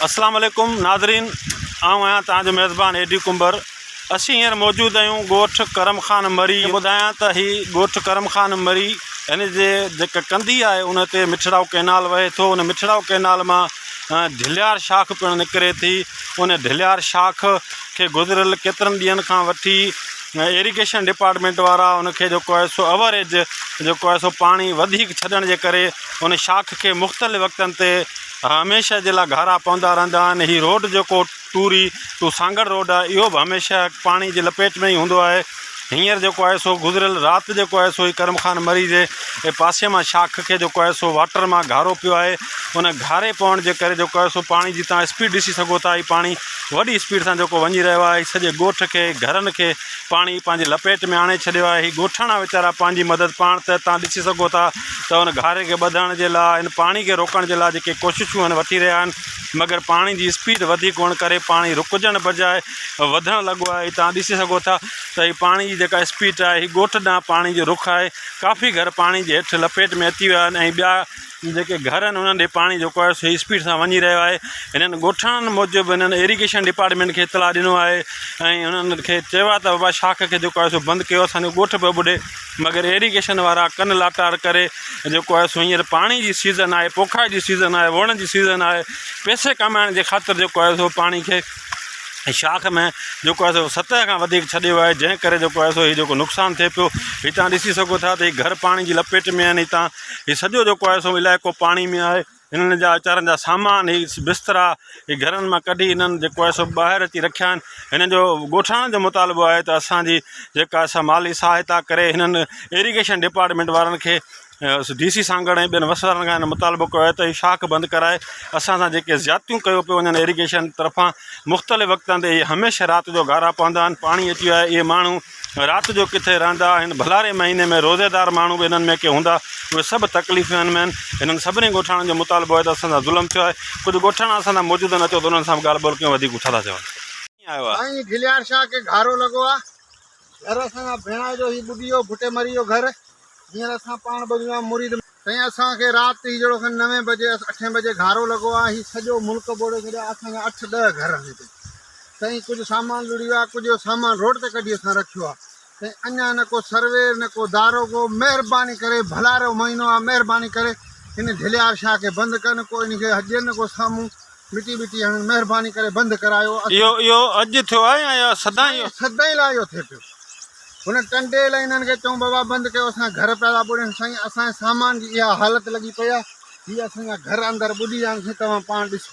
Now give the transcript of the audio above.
اسلام عليڪم ناظرين آئون آهيان توهان جو ميزبان اي ڊي ڪنڀر اسين هينئر موجود آهيون ڳوٺ ڪرم خان مري ٻڌايان ته هي ڳوٺ ڪرم خان مري هن جي جيڪا ڪنڌي آهي ان تي مٺڙائو ڪئنال وهي ٿو ان مٺڙائو ڪئنال مان ڍليار شاخ پڻ نڪري ٿي ان ڍليار شاخ کي گذريل ڪيترن ڏينهن کان وٺي ايريگيشن ڊپارٽمينٽ وارا ان کي جيڪو آهي سو اوور ايج جيڪو آهي سو پاڻي وڌيڪ ڇڏڻ جي ڪري ان شاخ کي مختلف وقتن تي هميشه جي لاء گهارا پوندا رهندا آهن هي روڊ جيڪو ٽوري ٽو سانگهڙ روڊ آهي اهو به هميشه پاڻي جي لپيٽ ۾ ئي هوندو آهي هينئر جيڪو آهي سو گذريل رات جيڪو آهي سو هي ڪرم خان مري جي پاسي مان شاخ کي جيڪو آهي سو واٽر مان گهارو پيو آهي ان گهاري پوڻ جي ڪري جيڪو آهي سو پاڻي جي تان اسپيڊ ڏسي سگهو ٿا هي پاڻي وڏي اسپيڊ سان جيڪو وڃي رهيو آهي سڄي ڳوٺ کي گهرن کي پاڻي پنهنجي لپيٽ ۾ آڻي ڇڏيو آهي هي ڳوٺاڻا ويچارا پنهنجي مدد پاڻ ته تان ڏسي سگهو ٿا ته ان گهاري کي ٻڌڻ جي لاء ان پاڻي کي روڪڻ جي لاء جيڪي ڪوششون آهن وٺي رهيا آهن مگر پاڻي جي اسپيڊ وڌيڪ هئڻ ڪري پاڻي رڪجڻ بجاء وڌڻ لڳو آهي تان ڏسي سگهو ٿا ته هي پاڻي جي جيڪا اسپيڊ آهي هي ڳوٺ ڏانهن پاڻي جو رخ آهي ڪافي گهر پاڻي جي هيٺ لپيٽ ۾ اچي ويا آهن ۽ ٻيا جيڪي گهر آهن انهن ڏي پاڻي جيڪو آهي سو اسپيڊ سان وڃي رهيو آهي هنن ڳوٺاڻن موجب هنن ايريگيشن ڊپارٽمينٽ کي اطلاع ڏنو آهي ۽ انهن کي چيو آهي ته بابا شاخ کي جيڪو آهي سو بند ڪيو اسانجو ڳوٺ پيو ٻڏي مگر ايريگيشن وارا ڪن لاٽار ڪري جيڪو آهي سو هينئر پاڻي جي سيزن آهي پوکائي جي سيزن آهي ووڻ جي سيزن آهي پئسي ڪمائڻ جي خاطر جيڪو آهي سو پاڻي کي شاخ ۾ جيڪو آهي سو سطح کان وڌيڪ ڇڏيو آهي جنهن ڪري جيڪو آهي سو هي جيڪو نقصان ٿئي پيو هتان ڏسي سگهو ٿا ته هي گهر پاڻي جي لپيٽ ۾ آهن هتان هي سڄو جيڪو آهي سو علائقو پاڻي ۾ آهي هنن جا ويچارن جا سامان هي بسترا هي گهرن مان ڪڍي هنن جيڪو آهي سو ٻاهر اچي رکيا آهن هنن جو ڳوٺاڻن جو مطالبو آهي ته اسانجي جيڪا اسان مالي سهائتا ڪري هنن ايريگيشن ڊپارٽمينٽ وارن کي ڊي سي سانگهڙ ۽ ٻين وس وارن کان هن مطالبو ڪيو آهي ته هي شاخ بند ڪرائي اسان سان جيڪي زيادتيون ڪيو پيو وڃن ايريگيشن طرفان مختلف وقتن تي اهي هميشه رات جو گهارا پوندا آهن پاڻي اچي ويو آهي اهي ماڻهو رات جو ڪٿي رهندا هن ڀلاري مهيني ۾ روزيدار ماڻهو به انهن ۾ ڪي هوندا اهي سڀ تڪليفن ۾ آهن هنن سڀني ڳوٺاڻن جو مطالبو آهي ته اسان سان ظلم ٿيو آهي ڪجهه ڳوٺاڻا اسان سان موجود آهن اچو ته انهن سان به ڳالهه ٻولهه ڪيون وڌيڪ ڇا ٿا چون. سائين گليار شاهه کي گهارو لڳو آ گهر اسان جا ڀيڻا جو هي ٻڏي ويو ڀٽي مري ويو گهر هينئر اسان پاڻ ٻڌيون آ مريد سائين اسان کي رات هي جهڙو کن نوين بجي اٺين بجي گهارو لڳو آ هي سڄو ملڪ ٻوڙي ڇڏيو آ اسان جا اٺ ڏهه گهر آهن هتي سائين ڪجهه سامان لڙي ويو آ ڪجهه سامان روڊ تي ڪڍي اسان رکيو آ سائين اڃا نه ڪو سروير نه ڪو داروغو مهرباني ڪري ڀلارو مهينو آ مهرباني ڪري هن ڍليار شاهه کي بند ڪن ڪو ان کي ڏين ڪو سامهون مٽي ٻٽي هڻن مهرباني ڪري بند ڪرايو. اهو اهو اڄ ٿيو آهي يا اهو سدائين اهو. سائين سدائين لاء اهو ٿئي پيو. هن ٽنڊيل ۽ انهن کي چئون بابا بند ڪيو اسان جا گهر پيا ٿا ٻڏن سائين اسان جي سامان جي اها حالت لڳي پئي آهي هي اسان جا گهر اندر ٻڏي ويا آهن سائين توهان پاڻ ڏسو.